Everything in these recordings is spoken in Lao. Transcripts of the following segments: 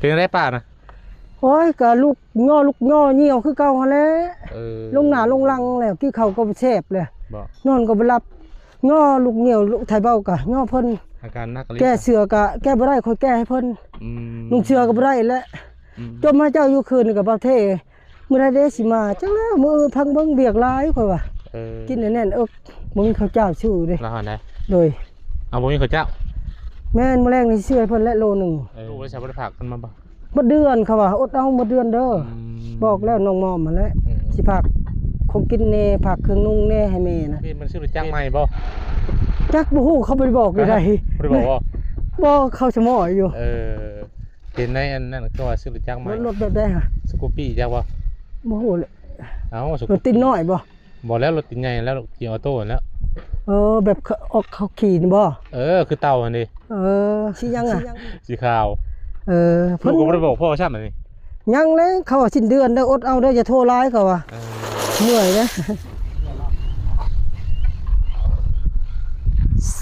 ປັນຈັ່ງໃດປ້ານະ? ໂອ້ຍ ກະລຸກຍໍລຸກຍໍຍ່ຽວຄືເກົ່າຫັ້ນແຫຼະ. ເອີ ລົງໜ້າລົງຫຼັງແລ້ວ ກິນເຂົ້າກໍບໍ່ແຊບແຫຼະ ບໍ່ ນອນກໍບໍ່ຫຼັບ ຍໍລຸກຍ່ຽວລຸກ ໄຖເບົາກະຍໍເພິ່ນ ອາການໜັກອີ່ຫຼີ ແກ້ເສື້ອກະແກ້ບໍ່ໄດ້ ຂ້ອຍແກ້ໃຫ້ເພິ່ນ ອືມ ນຸ່ງເສື້ອກໍບໍ່ໄດ້ແຫຼະ ອືມ ຈົ່ມຫາເຈົ້າຢູ່ຄືນນີ້ກະ ບ່າວເທ ມື້ໃດເດຊິມາ ຈັກແລ້ວ ມື້ອື່ນພັງເບິ່ງ ວຽກຫຼາຍຂ້ອຍວ່າ ເອີ ກິນແໜ້ນໆເອິກ ບໍ່ມີເຂົ້າເຈົ້າຊື້ເດ້ ລາວຫັ້ນໃດ ໂດຍ ເອົາ ບໍ່ມີເຂົ້າເຈົ້າ ແມ່ນ ມື້ແລງນີ້ຊື້ໃຫ້ເພິ່ນແຫຼະໂລໜຶ່ງ ເອີ ລູກໄດ້ໃຊ້ ບໍ່ໄດ້ຝາກເພິ່ນມາບໍ່? ໝົດເດືອນ ເຂົາວ່າ ອົດເອົາໝົດເດືອນເດີ ອືມ ບອກແລ້ວນ້ອງມອມຫັ້ນແຫຼະ ອືມ ຊິຝາກຂອງກິນແດ່ ຝາກເຄື່ອງນຸ່ງແດ່ໃຫ້ແມ່ນະ ເພິ່ນຊື້ລົດຈັກໃໝ່ບໍ່? ຈັກ ບໍ່ຮູ້ ເຂົາບໍ່ໄດ້ບອກຢູ່ໃດ ບໍ່ໄດ້ບອກບໍ່? ບໍ່ ເຂົາສະໝໍຢູ່ ເອີ ເຫັນໃນອັນນັ້ນ ເຂົາວ່າຊື້ລົດຈັກໃໝ່ ລົດ ລົດແບບໃດຫະ? ສະກູປີ້ຈັກບໍ່? ບໍ່ຮູ້ແຫຼະ ເອົ້າ ສະກູປີ້ ລົດຕີນນ້ອຍບໍ່? ບໍ່ແລ້ວ ລົດຕີນໃຫຍ່ແລ້ວ ຂີ່ອອໂຕ້ຫັ້ນແຫຼະ ເອີ ແບບເຂົາ ອອກ ເຂົາຂີ່ນີ້ບໍ່? ເອີ ຄືເຕົ່າຫັ້ນເດ ເອີ ສີຫຍັງອະ? ສີຂາວ ເອີ ເພິ່ນ ລູກກໍບໍ່ໄດ້ບອກພໍ່ຊ້ຳອັນນີ້ ຍັງແຫຼະ ເຂົາວ່າສິ້ນເດືອນເດີ ອົດເອົາເດີ ຢ່າໂທຫຼາຍ ເຂົາວ່າ ເອີ ເມື່ອຍເດ້.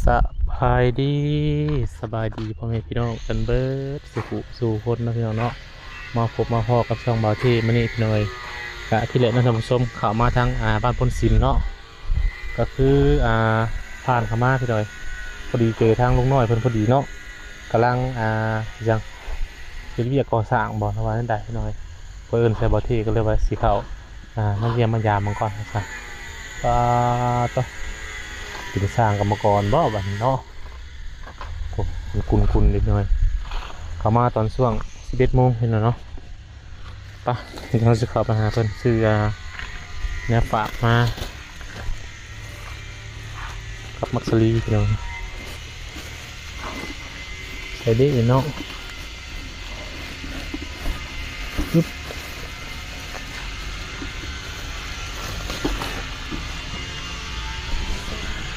ສະບາຍດີ ສະບາຍດີພໍ່ແມ່ພີ່ນ້ອງກັນເບິດສູ່ຜູ້ສູ່ຄົນເນາະ ພີ່ນ້ອງເນາະ ມາພົບມາພໍ້ກັບຊ່ອງບ່າວເທມື້ນີ້ພີ່ນ້ອງເອີຍ ກະທີ່ແລກເນາະທ່ານຜູ້ຊົມ ເຂົ້າມາທາງ ອ່າ ບ້ານໂພນສິນເນາະ ກະຄື ອ່າ ຜ່ານເຂົ້າມາພີ່ນ້ອງເອີຍ ພໍດີເຈີທາງລຸງນ້ອຍເພິ່ນພໍດີເນາະ ກຳລັງ ອ່າ ຫຍັງ ເຮັດວຽກກໍ່ສ້າງບໍ່ ຫຼືວ່າແນວໃດພີ່ນ້ອງເອີຍ ເພິ່ນເອີ້ນໃສ່ບ່າວເທ ກະເລີຍວ່າຊິເຂົ້າ ອ່າ ມາຢ້ຽມມາຢາມເບິ່ງກ່ອນວ່າຊັ້ນ ປາໂຕ ເປັນຊ່າງກຳມະກອນບໍ່ບັດນີ້ເນາະ ໂອ້ ກຸນໆເດັກນ້ອຍ ເຂົ້າມາຕອນຊ່ວງສິບເອັດໂມງເຫັນແລ້ວເນາະ ປະ ເຮົາຊິເຂົ້າໄປຫາເພິ່ນ ຊື້ ອ່າ ແນວຝາກມາ ກັບໝາກສາລີພີ່ນ້ອງ ໃສ່ເດ້ເນາະ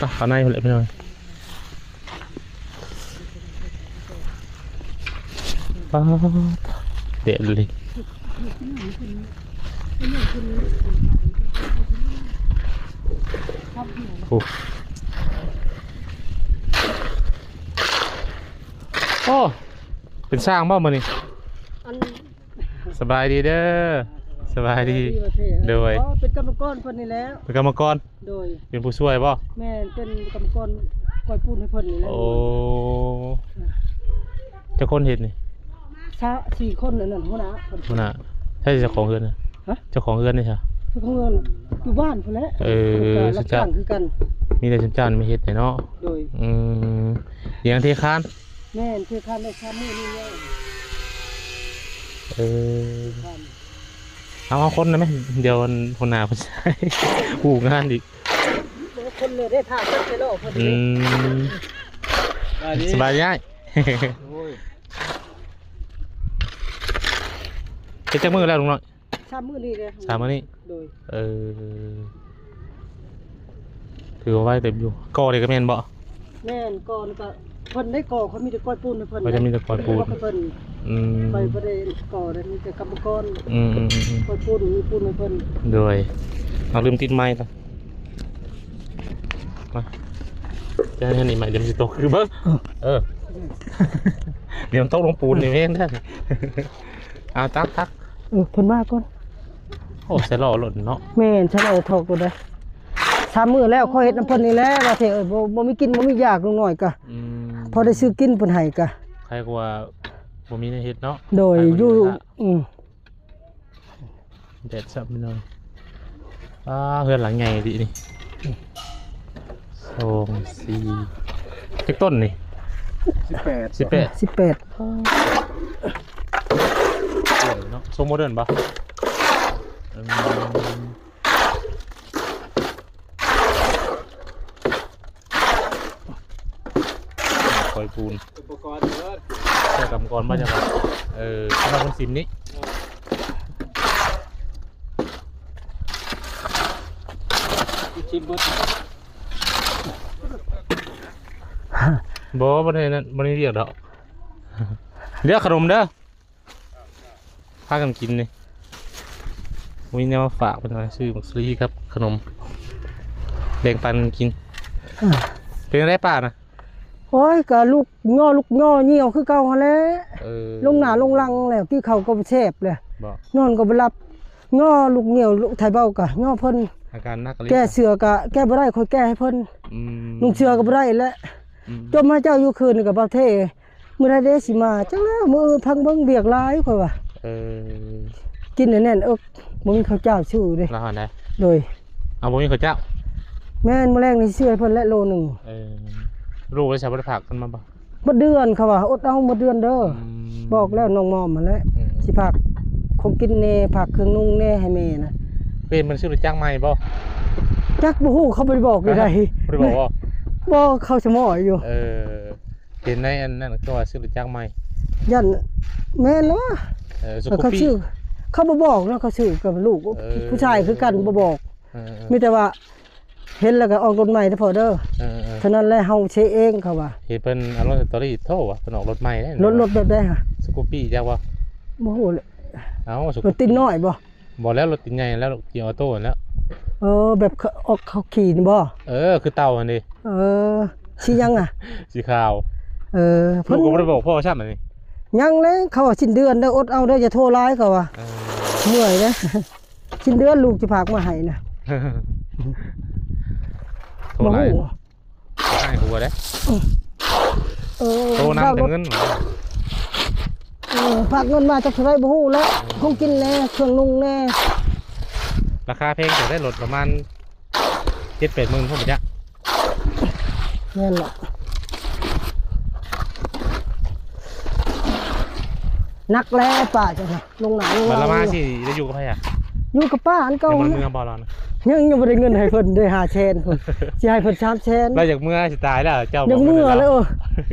ປະ ເຂົ້າໃນພຸ້ນແຫຼະພີ່ນ້ອງ ປາດ ແດດອີ່ຫຼີ ໂອ້ ໂອ້ ເປັນຊ່າງບໍ່ມື້ນີ້? ອັນ ສະບາຍດີເດີ ສະບາຍດີ ສະບາຍດີ ໂດຍ ອໍ ເປັນກຳມະກອນເພິ່ນນີ້ແຫຼະ ເປັນກຳມະກອນ ໂດຍ ເປັນຜູ້ຊ່ວຍບໍ່? ແມ່ນ ເປັນກຳມະກອນກ້ອຍປູນໃຫ້ເພິ່ນນີ້ແຫຼະ ໂອ້ ຈັກຄົນເຮັດນີ້? ສາມ ສີ່ຄົນ ອັນນັ້ນຫົວໜ້າ ຫົວໜ້າ ໃຜເຈົ້າຂອງເຮືອນນະ? ຮະ? ເຈົ້າຂອງເຮືອນນີ້ຊະ? ເຈົ້າຂອງເຮືອນຢູ່ບ້ານພຸ້ນແຫຼະ ເອີ ເພິ່ນກະຮັບຈ້າງຄືກັນ ມີແຕ່ຊຸມເຈົ້ານີ້ມາເຮັດໃຫ້ເນາະ ໂດຍ ອືມ ຍັງເທຄານ ແມ່ນ ເທຄານໄດ້ສາມມື້ນີ້ແລ້ວ ເອີ ເທຄານ ເອົາ ເອົາຄົນໄດ້ໄໝ? ດຽວອັນຫົວໜ້າເພິ່ນໃຊ້ຮູ້ງານອີກ ຄົນເລີຍໄດ້ຖ້າຈັກກິໂລເພິ່ນ ອືມ ສະບາຍດີອ້າຍ ໂອ້ຍ ເຮັດຈັກມື້ແລ້ວລຸງນ້ອຍ? ສາມມື້ນີ້ເດ້ ສາມມື້ນີ້ ໂດຍ ເອີ ຖືວ່າໄວເຕີບຢູ່ ກໍ່ນີ້ກະແມ່ນບໍ່? ແມ່ນ ກໍ່ນີ້ກະເພິ່ນໄດ້ກໍ່ ເຂົາມີແຕ່ກ້ອຍປູນໃຫ້ເພິ່ນ ເຂົາຈະມີແຕ່ກ້ອຍປູນ ເພິ່ນ ອືມ ຂ້ອຍບໍ່ໄດ້ກໍ່ເດ້ ມີແຕ່ກຳມະກອນ ອືມໆໆໆ ກ້ອຍປູນ ມີປູນໃຫ້ເພິ່ນ ໂດຍ ເອົາ ລືມຕິດໄມລະ ມາ ຈະໃຫ້ນີ້ໄມ ດຽວມັນຊິຕົກ ຄືເບິ່ງ ເອີ ດຽວມັນຕົກລົງປູນນີ້ແມ່ນແທ້ ເອົາ ຕັກໆ ເອີ ເພິ່ນວ່າກ່ອນ ໂອ້ ໃສ່ລໍ້ລົດເນາະ ແມ່ນ ໃສ່ລໍ້ຖອກລົດເດ້ ສາມມື້ແລ້ວ ຂໍເຮັດນຳເພິ່ນນີ້ແຫຼະ ວ່າແທ້ ເອີ ບໍ່ ບໍ່ມີກິນບໍ່ມີຢາກ ລຸງນ້ອຍກະ ອືມ ພໍໄດ້ຊື້ກິນເພິ່ນໃຫ້ກະ ໃຄກວ່າບໍ່ມີແນວເຮັດເນາະ ໂດຍ ໃຄບໍ່ມີ ຢູ່ ເວລາ ອືມ ແດດຊ້ຳພີ່ນ້ອງ ອ້າ ເຮືອນຫຼັງໃຫຍ່ອີ່ຫຼີນີ້ ສອງ ສີ່ ຈັກຕົ້ນນີ້? ສິບແປດ ສິບແປດ ສິບແປດ ເນາະ ຊົງໂມເດີນບໍ່? ອືມ ກ້ອຍປູນ ອຸປະກອນເດີ ໃຊ້ກຳມະກອນມາຈັ່ງວ່າ ເອີ ສຳລັບຄົນຊິມນີ້ ຊິມເບິດ ບໍ່ ບໍ່ໄດ້ນັ້ນ ບໍ່ໄດ້ວຽກດອກ ເລືອກຂະໜົມເດີ. ພາກັນກິນນີ້ ມີແນວມາຝາກເພິ່ນວ່າ ຊື້ບັກສາລີກັບຂະໜົມ ແບ່ງປັນກັນກິນ. ເປັນຈັ່ງໃດປ້ານະ? ໂອ້ຍ ກະລຸກຍໍ້ ລຸກຍໍ້ຍ່ຽວຄືເກົ່າຫັ້ນແຫຼະ. ເອີ ລົງໜ້າລົງຫຼັງແລ້ວ ກິນເຂົ້າກໍບໍ່ແຊບແຫຼະ ບໍ່ ນອນກໍບໍ່ຫຼັບ ຍໍ້ລຸກຍ່ຽວ ລຸກຖ່າຍເບົາກະຍໍ້ເພິ່ນ. ອາການໜັກອີ່ຫຼີ ແກ້ເສື້ອກະແກ້ບໍ່ໄດ້ ຂ້ອຍແກ້ໃຫ້ເພິ່ນ. ອືມ ນຸ່ງເສື້ອກໍບໍ່ໄດ້ແຫຼະ. ອືມ ຈົ່ມຫາເຈົ້າຢູ່ຄືນນີ້ກະ ບ່າວເທ ມື້ໃດເດຊິມາ ຈັກແລ້ວ ມື້ອື່ນພັງເບິ່ງວຽກຫຼາຍ ຂ້ອຍວ່າ. ເອີ ກິນໃຫ້ແໜ້ນເອິກ ບໍ່ມີເຂົ້າເຈົ້າຊື້ເດ້ ລາວຫັ້ນໃດ. ໂດຍ ເອົາ ບໍ່ມີເຂົ້າເຈົ້າ. ແມ່ນ ມື້ແລງນີ້ຊື້ໃຫ້ເພິ່ນແຫຼະໂລໜຶ່ງ. ເອີ ລູກໄດ້ໃຊ້ ບໍ່ໄດ້ຝາກເງິນມາບໍ່? ໝົດເດືອນ ເຂົາວ່າ ອົດເອົາໝົດເດືອນເດີ. ອືມ ບອກແລ້ວນ້ອງມອມຫັ້ນແຫຼະ. ອືມ ຊິຝາກຂອງກິນແດ່ ຝາກເຄື່ອງນຸ່ງແດ່ໃຫ້ແມ່ນະ. ເປັນມັນຊື້ລົດຈັກໃໝ່ບໍ່? ຈັກ ບໍ່ຮູ້ ເຂົາບໍ່ໄດ້ບອກໃດ. ບໍ່ໄດ້ບອກບໍ່? ບໍ່ ເຂົາສະໝໍຢູ່. ເອີ ເຫັນໃນອັນນັ້ນກໍວ່າຊື້ລົດຈັກໃໝ່. ຢ້ານແມ່ນແລ້ວວະ. ເອີ ສະກຸບປີ້ ເຂົາຊື້ ເຂົາບໍ່ບອກເນາະ ເຂົາຊື້ກັບລູກ. ເອີ ຜູ້ຊາຍຄືກັນ ບໍ່ບອກ. ເອີ ເອີ ມີແຕ່ວ່າເຫັນແລ້ວກໍອອກລົດໃໝ່ເດີພໍ່ເດີ. ເອີ ເອີ ເທົ່ານັ້ນແຫຼະ ເຮົາເຊເອງ ເຂົາວ່າ. ເຫັນເພິ່ນເອົາລົງສະຕໍຣີ ໂທວ່າເພິ່ນອອກລົດໃໝ່ເດ້. ລົດ ລົດແບບໃດຫະ? ສະກຸບປີ້ ຈັກບໍ່? ບໍ່ຮູ້ແຫຼະ. ເອົ້າ ສະກຸບປີ້ ລົດຕີນນ້ອຍບໍ່? ບໍ່ແລ້ວ ລົດຕີນໃຫຍ່ແລ້ວ ຂີ່ອໍໂຕ້ຫັ້ນແລ້ວ. ເອີ ແບບອອກເຂົາຂີ່ນີ້ບໍ່? ເອີ ຄືເຕົ່າຫັ້ນເດ. ເອີ ສີຫຍັງອະ? ສີຂາວ. ເອີ ລູກກໍບໍ່ໄດ້ບອກພໍ່ຊ້ຳອັນນີ້. ຍັງແຫຼະ ເຂົາວ່າສິ້ນເດືອນເດີ ອົດເອົາເດີ ຢ່າໂທຫຼາຍ ເຂົາວ່າ. ເອີ ເມື່ອຍເດ້. ສິ້ນເດືອນລູກຊິຝາກມາໃຫ້ນະ. ໂທຫຼາຍ ບໍ່ຮູ້ ອ້າຍຫົວເດ້. ເອີ ໂຕນຳແຕ່ເງິນ. ເອີ ຝາກເງິນມາຈັກເທົ່າໃດບໍ່ຮູ້ແຫຼະ. ຂອງກິນແດ່ ເຄື່ອງນຸ່ງແດ່. ລາຄາແພງ ເຈົ້າໄດ້ລົດປະມານເຈັດແປດໝື່ນພຸ້ນບໍ່ຈັກ. ແມ່ນແຫຼະ ໜັກແຫຼະປ້າເຈົ້ານະ. ລົງໜ້າລົງຫຼັງ. ບັດລາວມາຊິໄດ້ຢູ່ກັບໃຜອະ? ຢູ່ກັບປ້າອັນເກົ່າ. ຍັງບໍ່ໄດ້ເມືອບໍ່ລາວນະ? ຍັງ ຍັງບໍ່ໄດ້ເງິນໃຫ້ເພິ່ນເດ້ ຫ້າແສນພຸ້ນ ຊິໃຫ້ເພິ່ນສາມແສນ. ລາວຢາກເມືອຊິຕາຍແລ້ວ ເຈົ້າ. ຢາກເມືອແລ້ວ ເອີ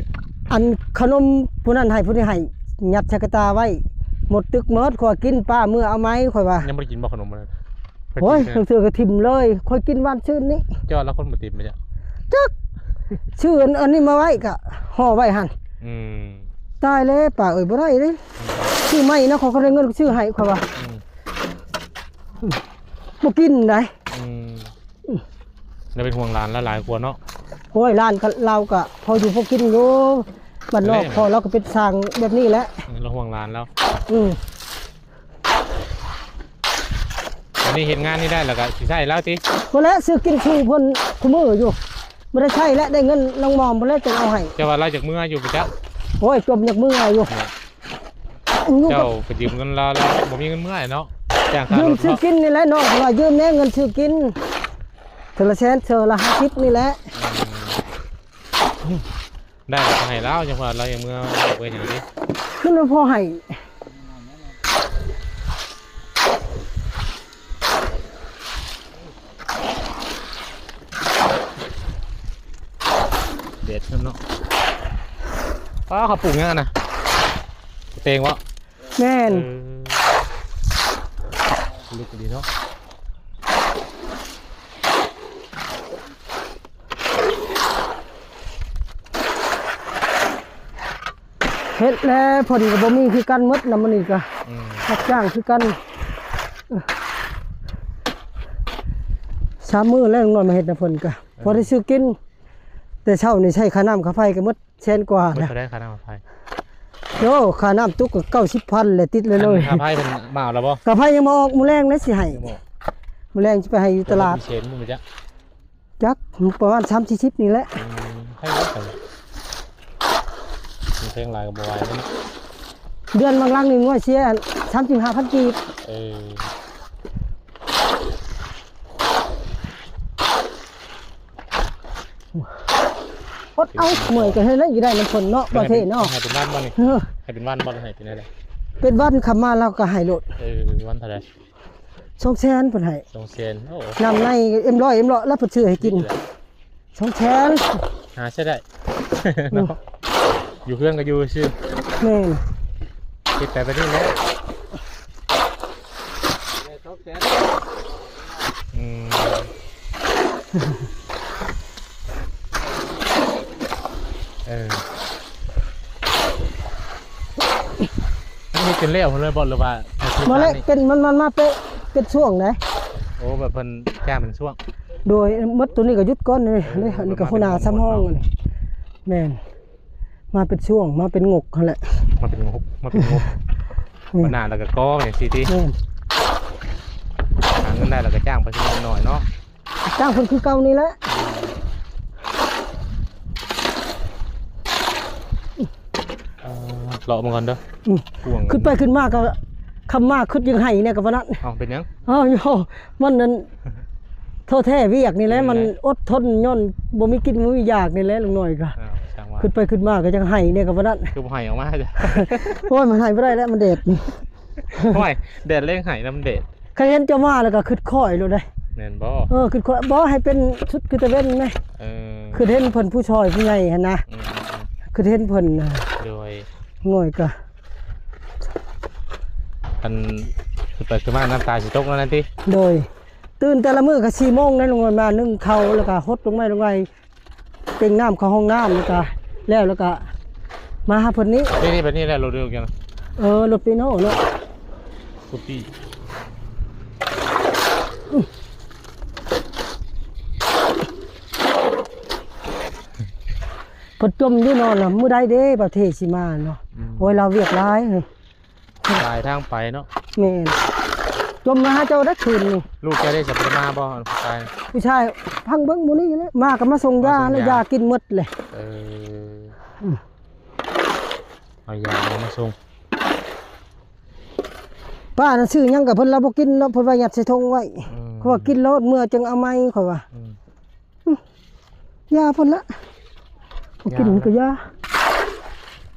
ອັນຂະໜົມຜູ້ນັ້ນໃຫ້ ຜູ້ນີ້ໃຫ້ ຍັດໃສ່ກະຕ່າໄວ້ ໝົດຕຶກໝົດ. ຂ້ອຍກິນ ປ້າເມືອເອົາໃໝ່ ຂ້ອຍວ່າ. ຍັງບໍ່ໄດ້ກິນບໍ່ຂະໜົມມື້ນັ້ນ? ໂອ້ຍ ບາງເທື່ອກໍຖິ້ມເລີຍ ຂ້ອຍກິນຫວານຊື່ນນີ້. ເຈົ້າລະຄົນບໍ່ຕິດໄໝ? ຈັກ ຊື້ອັນ ອັນນີ້ມາໄວ້ກະຫໍ່ໄວ້ຫັ້ນ. ອືມ ຕາຍແລ້ວປ້າເອີຍ ບໍ່ໄດ້ເດ້. ອືມ ຊື້ໃໝ່ນະ ເຂົາກໍໄດ້ເງິນຊື້ໃຫ້ ຂ້ອຍວ່າ. ອືມ ບໍ່ກິນໃດ. ອືມ ແລ້ວເປັນຫ່ວງຫຼານລະຫຼາຍກວ່າເນາະ. ໂອ້ຍ ຫຼານກໍ ລາວກໍພໍຢູ່ພໍກິນຢູ່ ບ້ານນອກ. ເອີ ພໍ່ລາວກໍເປັນຊ່າງແບບນີ້ແຫຼະ. ເອີ ລາວຫ່ວງຫຼານລາວ. ອືມ ອັນນີ້ເຮັດງານນີ້ໄດ້ແລ້ວກໍຊິໃຊ້ລາວຕິ? ບໍ່ແລ້ວ ຊື້ກິນສູ່ເພິ່ນຄູ່ມື້ຢູ່. ບໍ່ໄດ້ໃຊ້ແລ້ວ ໄດ້ເງິນນ້ອງມອມພຸ້ນແຫຼະ ຈຶ່ງເອົາໃຫ້. ເຈົ້າວ່າລາວຢາກເມືອຢູ່ບໍ່ຈັກ? ໂອ້ຍ ຈົມຢາກເມືອຢູ່. ເຈົ້າໄປຢືມເງິນລາວ ລາວບໍ່ມີເງິນເມືອເນາະ. ຈ້າງຄ່າລົດ ຢືມຊື້ກິນນີ້ແຫຼະ ນ້ອງວ່າຢືມແດ່ ເງິນຊື້ກິນ ເທື່ອລະແສນ ເທື່ອລະຫ້າສິບນີ້ແຫຼະ. ອືມ ໄດ້ກໍໃຫ້ລາວ ຈັ່ງວ່າລາວຍັງເມືອໄປຫຍັງຕິ. ຄືມັນພໍໃຫ້ ແດດເນາະ. ປ້າ ເຂົາປູກຫຍັງຫັ້ນນະ? ເຕງວະ? ແມ່ນ. ເອີ ເລິກດີເນາະ. ເຮັດແລ້ວ ເພິ່ນກໍບໍ່ມີຄືກັນໝົດນຳ ມື້ນີ້ກໍ ອືມ ຮັບຈ້າງຄືກັນ. ສາມມື້ແລ້ວນ້ອຍມາເຮັດນຳເພິ່ນກໍ ເອີ ພໍໄດ້ຊື້ກິນ. ແຕ່ເຊົ້ານີ້ໃຊ້ຄ່ານ້ຳຄ່າໄຟກໍໝົດແສນກວ່າ. ໝົດເທົ່າໃດຄ່ານ້ຳຄ່າໄຟ? ໂອ້ ຄ່ານ້ຳຕຸກກໍເກົ້າສິບພັນແຫຼະ ຕິດເລີຍ. ອັນຄ່າໄຟເພິ່ນມາເອົາແລ້ວບໍ່? ຄ່າໄຟຍັງບໍ່ອອກ ມື້ແລງແຫຼະຊິໃຫ້. ຍັງບໍ່ອອກ. ມື້ແລງຊິໄປໃຫ້ຢູ່ຕະຫຼາດ. ເພິ່ນມີເສນໝູ່ຈັກ? ຈັກ ປະມານສາມສີ່ສິບນີ້ແຫຼະ. ອືມ ໃຫ້ເບິດໄປ. ມັນແພງຫຼາຍກໍບໍ່ໄຫວເນາະ. ເດືອນບາງຫຼັງນີ້ງວຍເສຍສາມສິບຫ້າພັນກີບ. ເອີ ອົດເອົາ ເມື່ອຍກໍເຮັດແລ້ວ ຢູ່ໄດ້ນຳເພິ່ນເນາະ ປະເທດເນາະ. ໃຫ້ເປັນວັນບໍ່ນີ້? ເອີ ໃຫ້ເປັນວັນບໍ່ ຫຼືໃຫ້ເປັນແນວໃດ? ເປັນວັນ ຄຳມາລາວກໍໃຫ້ໂລດ. ເອີ ວັນເທົ່າໃດ? ສອງແສນເພິ່ນໃຫ້. ສອງແສນ. ໂອ້ ນ້ຳໃນເອັມຮ້ອຍ ເອັມຮ້ອຍ ແລ້ວເພິ່ນຊື້ໃຫ້ກິນ. ສອງແສນ ຫາໃຊ້ໄດ້ເນາະ. ອືມ ຢູ່ເຮືອນກໍຢູ່ຊື່. ແມ່ນ. ເຮັດໄປແບບນີ້ແຫຼະ. ສອງແສນ. ອືມ ເອີ ອັນນີ້ເປັນແລ້ວພຸ້ນເລີຍບໍ່ ຫຼືວ່າ ບໍ່ແລ້ວ ເປັນ ມັນ ມັນມາເປັນ ເປັນຊ່ວງໃດ. ໂອ້ ແບບເພິ່ນຈ້າງເປັນຊ່ວງ. ໂດຍ ໝົດໂຕນີ້ກໍຢຸດກ່ອນນີ້. ເອີ ນີ້ກໍຫົວໜ້າສຳຮອງນີ້. ແມ່ນ ມາເປັນຊ່ວງ ມາເປັນງົກຫັ້ນແຫຼະ ມາເປັນງົກ ມາເປັນງົກ ແມ່ນ ບັດໜ້າແລ້ວກໍກໍຈັ່ງຊີ້ຕິ ແມ່ນ ຫາເງິນໄດ້ແລ້ວກໍຈ້າງໄປຊະໜ້ອຍເນາະ ຈ້າງເພິ່ນຄືເກົ່ານີ້ແຫຼະ. ເອີ ເລາະເບິ່ງກ່ອນເດີ ອືມ ຂຶ້ນໄປຂຶ້ນມາກໍ ຄຳມາຄຶດຢາກໄຫ້ແດ່ກໍປານນັ້ນ. ເອົ້າ ເປັນຫຍັງ? ເອົ້າ ໂຢ ມັນນັ້ນ ທໍ້ແທ້ວຽກນີ້ແຫຼະ ມັນອົດທົນຍ້ອນບໍ່ມີກິນບໍ່ມີຢາກນີ້ແຫຼະ ລຸງນ້ອຍກໍ ອ້າວ ຊ່າງວ່າ ຄຶດໄປຄຶດມາກໍຢາກໄຫ້ແດ່ກໍປານນັ້ນ ຄືບໍ່ໄຫ້ອອກມາ? ໂອ້ຍ ມັນໄຫ້ບໍ່ໄດ້ແລ້ວ ມັນແດດນີ້ ໂອ້ຍ ແດດແລ້ງໄຫ້ນຳແດດ. ຄັນເຫັນເຈົ້າມາແລ້ວກໍຄຶດຄ້ອຍໂລດເດ້ ແມ່ນບໍ່? ເອີ ຄຶດຄ້ອຍ ບໍ່ໃຫ້ເປັນຊຸດຄືຕາເວັນແມ ເອີ ຄຶດເຫັນເພິ່ນຜູ້ຊ່ອຍຜູ້ໃຫຍ່ຫັ້ນນະ ອືມໆໆ ຄຶດເຫັນເພິ່ນນະ ໂດຍ ໂອ້ຍ ກະ ອັນ ຄຶດໄປຄຶດມານ້ຳຕາຊິຕົກແລ້ວນັ້ນຕິ ໂດຍ ຕື່ນແຕ່ລະມື້ກໍສີ່ໂມງໃດ ລົງມາ ໜຶ້ງເຂົ້າ ແລ້ວກໍຫົດລົງໄມ້ລົງໄມ້ ເຕັງນ້ຳເຂົ້າຫ້ອງນ້ຳ ແລ້ວກະ ແລ້ວ ແລ້ວກະມາຫາເພິ່ນນີ້ ນີ້ ນີ້ ແບບນີ້ແຫຼະ ລົດເດີກັນ ເອີ ລົດປີໂນ່ເນາະ ສະປີດ ເພິ່ນຈົ່ມຢູ່ເນາະ ລະມື້ໃດເດ້ ປະເທດຊິມາເນາະ ອືມ ໂອ້ຍ ລາວວຽກຫຼາຍ ສາຍທາງໄປເນາະ ແມ່ນ ຈົ່ມມາຫາເຈົ້າໄດ້ຄືນນີ້ ລູກເຈົ້າໄດ້ສະໄປມາບໍ່ ຜູ້ຊາຍ ຜູ້ຊາຍ ພັງເບິ່ງມື້ນີ້ແຫຼະ ມາກໍມາສົ່ງຢາ ມາສົ່ງຢາ ແລ້ວຢາກິນໝົດເລີຍ ເອີ ອືມ ເອົາຢາມາສົ່ງ ປ້ານັ້ນຊື້ຫຍັງກັບເພິ່ນລະບໍ່ກິນເນາະ ເພິ່ນວ່າຍັດໃສ່ຖົງໄວ້ ອືມ ເພາະວ່າກິນໂລດ ເມື່ອຈຶ່ງເອົາໃໝ່ ຂ້ອຍວ່າ ອືມ ຢາເພິ່ນລະ ບໍ່ກິນກໍຢ່າ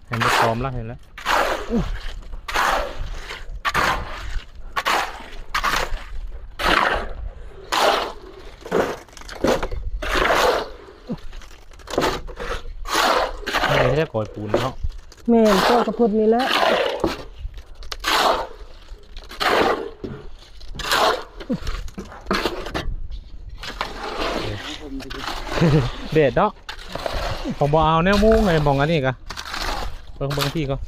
ເຫັນບໍ່ ປອມລະ ເຫັນລະ ແມ່ນ ເຮັດແລ້ວກໍປູນເນາະ ແມ່ນ ກໍກະເພິ່ນນີ້ແຫຼະ ແດດເນາະ ຂ້ອຍບໍ່ເອົາແນວມຸງໃຫ້ໝ່ອງອັນນີ້ກະ ເບິ່ງ ເບິ່ງພີ້ກ່ອນ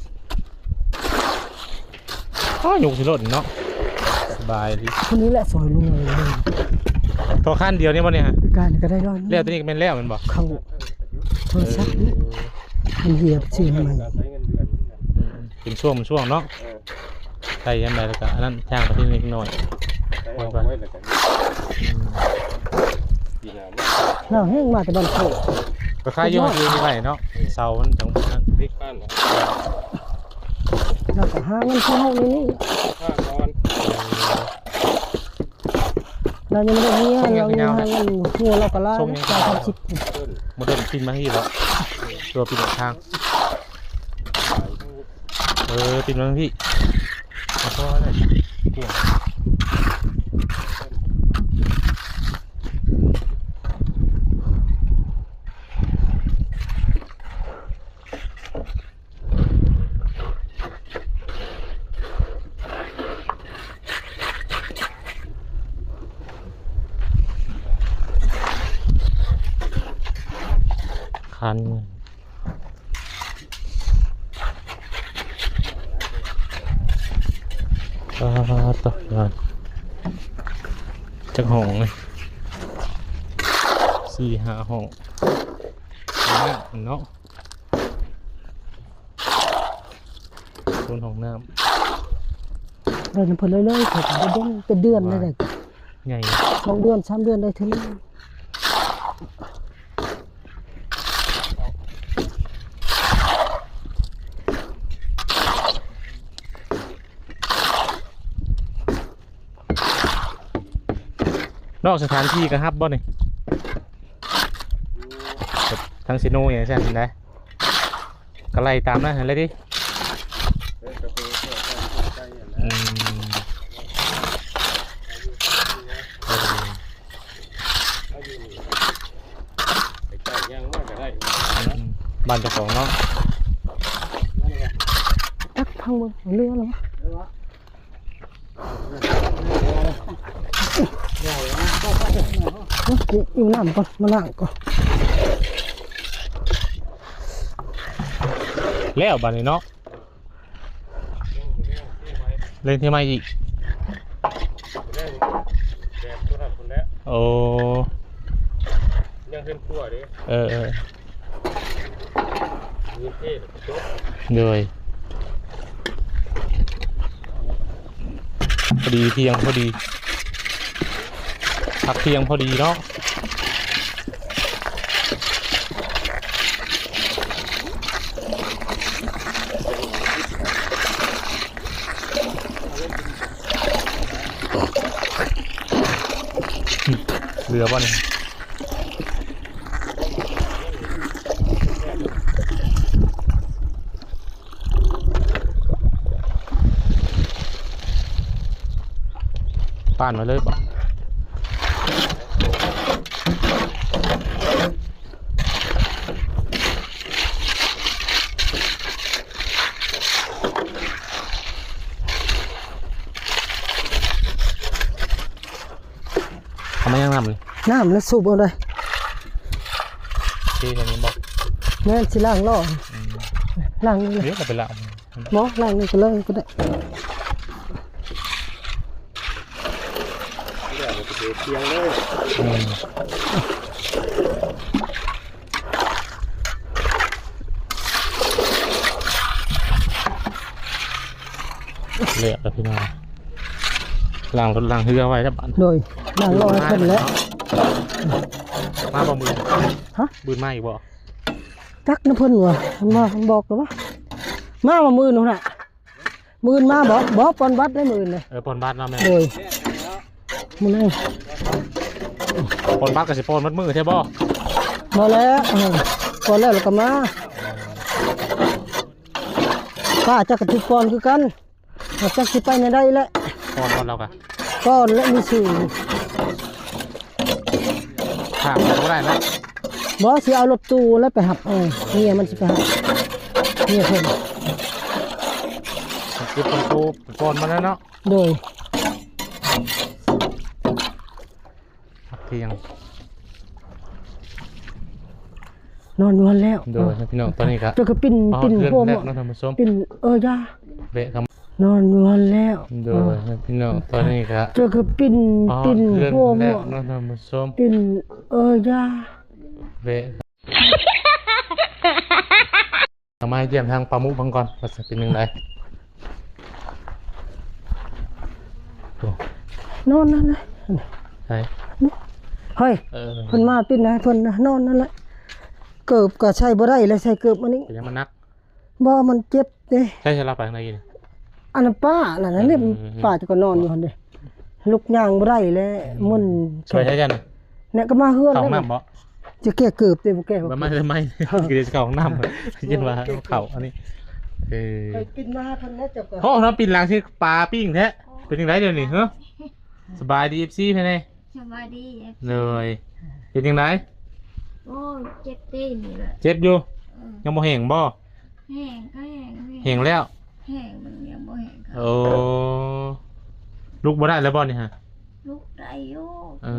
ອ້າວ ຍົກຊິລົດເນາະ ສະບາຍດີ ຄົນນີ້ແຫຼະຊ່ອຍລຸງເລີຍ ທໍ່ຄັນດຽວນີ້ບໍ່ນີ້ຮະ ການກໍໄດ້ຮ້ອຍ ແລ້ວຕົວນີ້ກໍແມ່ນແລ້ວແມ່ນບໍ່ ເຂົ້າໂທລະສັບ ເອີ ມັນເຫຍ ຊື້ໃໝ່ ອືມ ເປັນຊ່ວງເປັນຊ່ວງເນາະ ເອີ ໄດ້ຍາມໃດແລ້ວກໍອັນນັ້ນ ທາງໄປທີ່ເລັກນ້ອຍ ໄດ້ເອົາໄວ້ແລ້ວກໍ ອືມ ປີໜ້າມາ ໜາວແຮງ ມາແຕ່ບ້ານໂຄກ ກໍຂາຍຢູ່ ຢູ່ໃນໄຮ່ເນາະ ເສົາມັນຈັ່ງນັ້ນ ເດັກບ້ານເນາະ ແລ້ວກໍຫາເງິນຄືເຮົານີ້ ຂ້າກ່ອນ ລາວຍັງບໍ່ໄດ້ເມຍ ສົ່ງຍັງ ລາວຍັງ ຍາວນະ ຫາເງິນ ຫົວລາວກໍຫຼາຍ ສົ່ງຍັງ ສາມສິບ ໂມເດີນ ໂມເດີນ ກິນມາທີ່ແລ້ວ ຕົວປີນອອກທາງ ເອີ ປີນມາທາງພີ້ ພໍແລ້ວ ກວ້າງ ຄັນ ອ່າ ຕົກງານ ຈັກຫ້ອງນີ້ ສີ່ຫ້າຫ້ອງ ເນາະ ໂຊນຫ້ອງນ້ຳ ໄດ້ນຳເພິ່ນເລື້ອຍໆ ເຂົາກໍບໍ່ດົນ ເປັນເດືອນໄດ້ ໃຫຍ່ ສອງເດືອນ ສາມເດືອນໄດ້ເທື່ອໜຶ່ງ ນອກສະຖານທີ່ກໍຮັບບໍ່ນີ້? ທາງເຊໂນຫຍັງຊັ້ນນະ ກໍໄລ່ຕາມນັ້ນຫັ້ນແຫຼະຕິ. ອືມ ເອີ ບ້ານເຈົ້າຂອງເນາະ ຕັກພັງເບິ່ງເຮືອລະ. ເອີ ຢູ່ນ້ຳກ່ອນ ມາລ້າງກ່ອນ ແລ້ວບາດນີ້ເນາະ ເລັ່ງທີ່ໃໝ່ອີກ ແບບຕົວນັ້ນພຸ້ນແຫຼະ ໂອ້ ຍັງເຮືອນຄົວເດ້ ເອີ ເອີ. ໂດຍ ພໍດີ ທ່ຽງພໍດີ ພັກທ່ຽງພໍດີເນາະ. ເຫຼືອບໍ່ນີ້? ປ້ານມາເລີຍບໍ່? ເອົາມາຍັງນ້ຳນີ້? ນ້ຳແລ້ວສູບເອົາໄດ້. ເທໃສ່ນີ້ບໍ່? ແມ່ນ ຊິລ້າງລໍ້. ອືມ ລ້າງນີ້ ເດ ເອົາໄປລ້າງ. ບໍ່ ລ້າງນີ້ກໍເລີຍກໍໄດ້. ອືມ ແລ້ວລະພີ່ນ້ອງ ລ້າງລົດລ້າງເຮືອໄວ້ແລ້ວບາດ. ໂດຍ ລ້າງລໍ້ໃຫ້ເພິ່ນແລ້ວ. ມາບໍ່ມື້? ຮະ? ບືນມາອີກບໍ່? ຈັກນຳເພິ່ນວ່າ ເພິ່ນວ່າ ເພິ່ນບອກແລ້ວວ່າ ມາວ່າມື້ອື່ນພຸ້ນນະ. ມື້ອື່ນມາບໍ່? ບໍ່ ປ່ອນບັດໄດ້ມື້ອື່ນເດ້. ເອີ ປ່ອນບັດເນາະແມ່. ໂດຍ ມື້ນັ້ນປ່ອນບັດກໍຊິປ່ອນໝົດມື້ແທ້ບໍ່? ບໍ່ແລ້ວ ເອີ ປ່ອນແລ້ວລະກໍມາ. ປ້າຈັກກະຖືກປ່ອນຄືກັນ ຈັກຊິໄປແນວໃດແຫຼະ. ກ່ອນ ກ່ອນລາວກະ ກ່ອນແລະມີຊື່ ຂ້າມໄປບໍ່ໄດ້ແລ້ວ. ບໍ່ ຊິເອົາລົດຕູ້ແລ້ວໄປຮັບ. ເອີ ເມຍມັນຊິໄປຮັບ ເມຍເພິ່ນ ເກັບຂອງໂຕໄປກ່ອນມາແລ້ວເນາະ. ໂດຍ ພັກທ່ຽງ ນອນຢູ່ຫັ້ນແລ້ວ. ໂດຍ ພີ່ນ້ອງ ຕອນນີ້ກະ ເຈົ້າກໍປິ່ນ ປິ່ນຫົວໝໍ ເນາະທ່ານຜູ້ຊົມ ປິ່ນ ເອີ ຢ່າ ແວະ ນອນຢູ່ຫັ້ນແລ້ວ. ໂດຍ ພີ່ນ້ອງ ຕອນນີ້ກະ ເຈົ້າກໍປິ່ນ ປິ່ນຫົວໝໍ ເນາະທ່ານຜູ້ຊົມ ປິ່ນ ເອີ ຢ່າ ແວະ ເອົາມາຢ້ຽມທາງປ້າມຸເບິ່ງກ່ອນວ່າຊິເປັນຈັ່ງໃດ. ໂອ້ ນອນນັ້ນນະ ໃສ? ເຮີ້ຍ ເອີ ເພິ່ນມາປິ່ນໃຫ້ເພິ່ນນະ ນອນນັ້ນແຫຼະ. ເກີບກໍໃສ່ບໍ່ໄດ້ແລ້ວ ໃສ່ເກີບອັນນີ້ ເປັນຫຍັງ ມັນໜັກ? ບໍ່ ມັນເຈັບເດ້. ໃສ່ ໃສ່ລາວໄປທາງໃດນີ້? ອັນນັ້ນປ້ານັ້ນນະ ເອີ ປ້າຈະກໍນອນຢູ່ຫັ້ນເດ້. ລຸກຍ່າງບໍ່ໄດ້ແລ້ວ ມຶນ ຊ່ວຍໃຫ້ກັນ ແລ້ວກໍມາເຮືອນ ເຂົ້າຫ້ອງນ້ຳບໍ່? ຈະແກ້ເກີບເດ້ ບໍ່ແກ້ ບໍ່ ມາ ມາ ກິນເຂົ້າຫ້ອງນ້ຳ ກິນວ່າເຂົ້າອັນນີ້. ເອີ ຂ້ອຍປິ່ນມາເພິ່ນແລ້ວ ເຈົ້າກໍ ໂອ້ ເນາະ ປິ່ນຫຼັງຄືປາປີ້ງແທ້. ເປັນຈັ່ງໃດດຽວນີ້ ເຮີ? ສະບາຍດີ ເອັຟຊີ ເພິ່ນເດ້. ສະບາຍດີ ເອັຟຊີ ໂດຍ ເປັນຈັ່ງໃດ? ໂອ້ຍ ເຈັບຕີນນີ້ແຫຼະ. ເຈັບຢູ່? ເອີ ຍັງບໍ່ແຫ້ງບໍ່? ແຫ້ງກໍແຫ້ງ ແຫ້ງແລ້ວ ແຫ້ງມັນຍັງບໍ່ແຫ້ງ. ໂອ້ ລຸກບໍ່ໄດ້ແລ້ວບໍ່ນີ້ຮະ? ລຸກໄດ້ຢູ່. ເອີ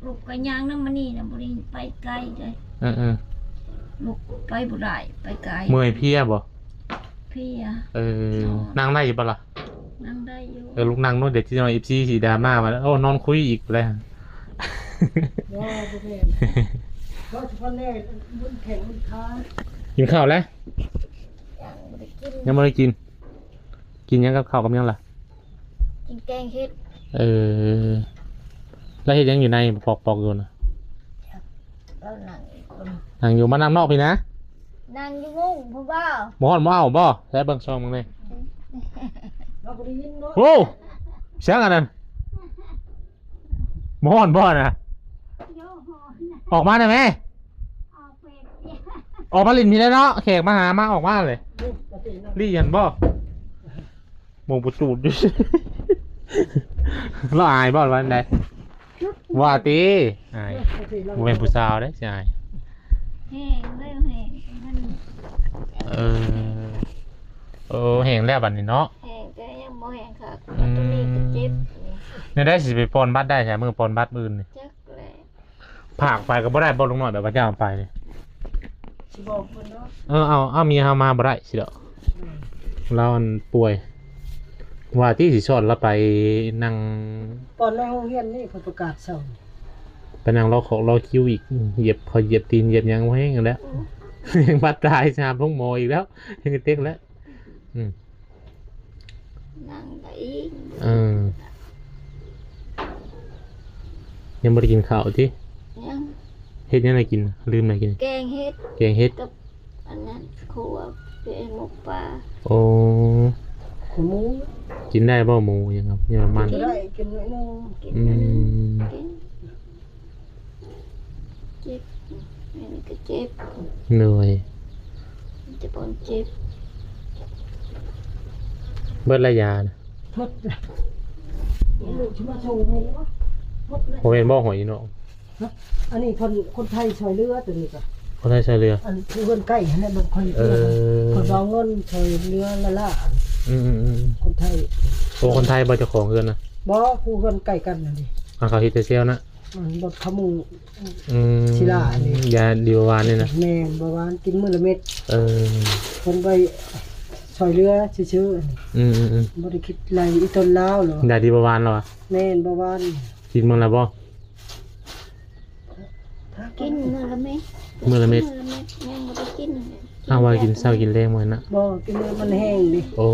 ລຸກກໍຍ່າງນຳ ມື້ນີ້ນະ ບໍ່ໄດ້ໄປໄກເດ້. ເອີໆ ລຸກໄປບໍ່ໄດ້ ໄປໄກ. ເມື່ອຍເພຍບໍ່? ເພຍ. ເອີ ນອນ ນັ່ງໄດ້ຢູ່ບໍ່ລະ? ນັ່ງໄດ້ຢູ່. ເອີ ລຸກນັ່ງໂລດ ດຽວຊິນ້ອຍ ເອັຟຊີ ຊິດຣາມາວ່າ ໂອ້ ນອນຄຸຍອີກແລ້ວ. ບໍ່ ບໍ່ແມ່ນ ເວົ້າສະເພາະແນວບຸນແຂ້ງບຸນຂາ. ກິນເຂົ້າແລ້ວ? ຍັງບໍ່ໄດ້ກິນ ຍັງບໍ່ໄດ້ກິນ. ກິນຫຍັງກັບເຂົ້າກັບຫຍັງລະ? ກິນແກງເຫັດ. ເອີ ແລ້ວເຮັດຫຍັງຢູ່ໃນ ປອກໆຢູ່ນະ? ລາວນັ່ງຢູ່ພຸ້ນ ນັ່ງຢູ່ ມານັ່ງນອກພີ້ນະ. ນັ່ງຢູ່ມຸ້ງພຸ້ນບໍ່? ບໍ່ຮ້ອນບໍ່ເອົາບໍ່? ໃສ່ເບິ່ງ ສ່ອງເບິ່ງແດ່. ໂອ້ ສຽງອັນນັ້ນ ບໍ່ຮ້ອນບໍ່ນະ? ອອກມາໄດ້ແມ? ອອກມາຫຼິ້ນພີ້ແຫຼະເນາະ ແຂກມາຫາ ມາ ອອກມາເລີຍ. ລີ້ຫັ້ນບໍ່? ມົງປະຕູດຢູ່. ລາວອາຍບໍ່ ວ່າໃດ? ວ່າຕິ ອາຍ ບໍ່ແມ່ນຜູ້ສາວເດ້ ຊິອາຍ. ແຫ້ງເລີຍ ແຫ້ງມັນ ເອີ ໂອ້ ແຫ້ງແລ້ວບັດນີ້ເນາະ. ແຫ້ງແຕ່ຍັງບໍ່ແຫ້ງຄັກ ອືມ ຕົວນີ້ກໍເຈັບ. ແນວໃດຊິໄປປ່ອນບັດໄດ້ຊະ ມື້ປ່ອນບັດມື້ອື່ນນີ້? ຈັກແຫຼະ. ພາກໄປກໍບໍ່ໄດ້ບໍ່ ລຸງນ້ອຍ ແບບວ່າເຈົ້າໄປນີ້ ຊິບອກເພິ່ນເນາະ. ເອີ ເອົາ ເອົາເມຍເຮົາມາບໍ່ໄດ້ຊິດອກ. ອືມ ລາວອັນປ່ວຍ ວ່າຕິຊິຊ້ອນລາວໄປນັ່ງ ຕອນໃນໂຮງຮຽນນີ້ເພິ່ນປະກາດເຊົາ ໄປນັ່ງລໍຄອກລໍຄິວອີກ ຢຽບ ເຂົາຢຽບຕີນຢຽບຫຍັງບໍ່ແຮງຫັ້ນແຫຼະ. ອືມ ຍັງບາດຕາຍ ຊິຫາໂຮງໝໍອີກແລ້ວ ຍັງເຕັກແລ້ວ. ອືມ ນັ່ງໄດ້ອີກ. ເອີ ຍັງບໍ່ໄດ້ກິນເຂົ້າຕິ? ຍັງ. ເຮັດຫຍັງໃຫ້ກິນ? ລືມແລ້ວກິນ ແກງເຫັດ ແກງເຫັດກັບອັນນັ້ນ ຂົ້ວເປັນໝົກປາ. ໂອ້ ຂົວໝູ. ກິນໄດ້ບໍ່ໝູ? ຍັງ ຍັງມັນ ກິນໄດ້ ກິນໜ້ອຍໜຶ່ງ. ອືມ ກິນ ເຈັບ ອັນນີ້ກໍເຈັບ. ໂດຍ ຈະປອນເຈັບ. ເບິດລະຢານະ? ໝົດລະ. ລູກຊິມາສົ່ງໃຫ້ບໍ່? ໝົດລະ. ບໍ່ແມ່ນບໍ່ ຫອຍເນາະ? ຮະ? ອັນນີ້ເພິ່ນ ຄົນໄທຊ່ອຍເຫຼືອ ໂຕນີ້ກໍຄົນໄທຊ່ອຍເຫຼືອ. ອັນຜູ້ເຮືອນໃກ້ຫັ້ນແຫຼະ ເບິ່ງຂ້ອຍ ເອີ ເພິ່ນເອົາເງິນຊ່ອຍເຫຼືອລະລະ. ອືມໆໆ ຄົນໄທ. ໂອ້ ຄົນໄທບໍ່ ເຈົ້າຂອງເຮືອນນະ? ບໍ່ ຜູ້ເຮືອນໃກ້ກັນນັ້ນເດ. ອັນເຂົາເຮັດແຕ່ແຊວນະ? ອັນບໍ່ຂະໝູ. ອືມ ສີລານີ້ ຢາດີເບົາຫວານນີ້ນະ? ແມ່ນ ເບົາຫວານ ກິນມື້ລະເມັດ. ເອີ ເພິ່ນໄປຊ່ອຍເຫຼືອຊື່ໆ. ອືມໆໆ ບໍ່ໄດ້ຄິດໄລ່ອີ່ຕົນລາວເນາະ. ຢາດີເບົາຫວານລະວະ? ແມ່ນ ເບົາຫວານ. ກິນມື້ລະບໍ່? ກິນມື້ລະເມັດ ມື້ລະເມັດ ມື້ລະເມັດ ຍັງບໍ່ໄດ້ກິນ. ອ້າວ ວ່າກິນເຊົ້າກິນແລງມື້ນັ້ນນະ? ບໍ່ ກິນມື້ມັນແຫ້ງເດ. ໂອ້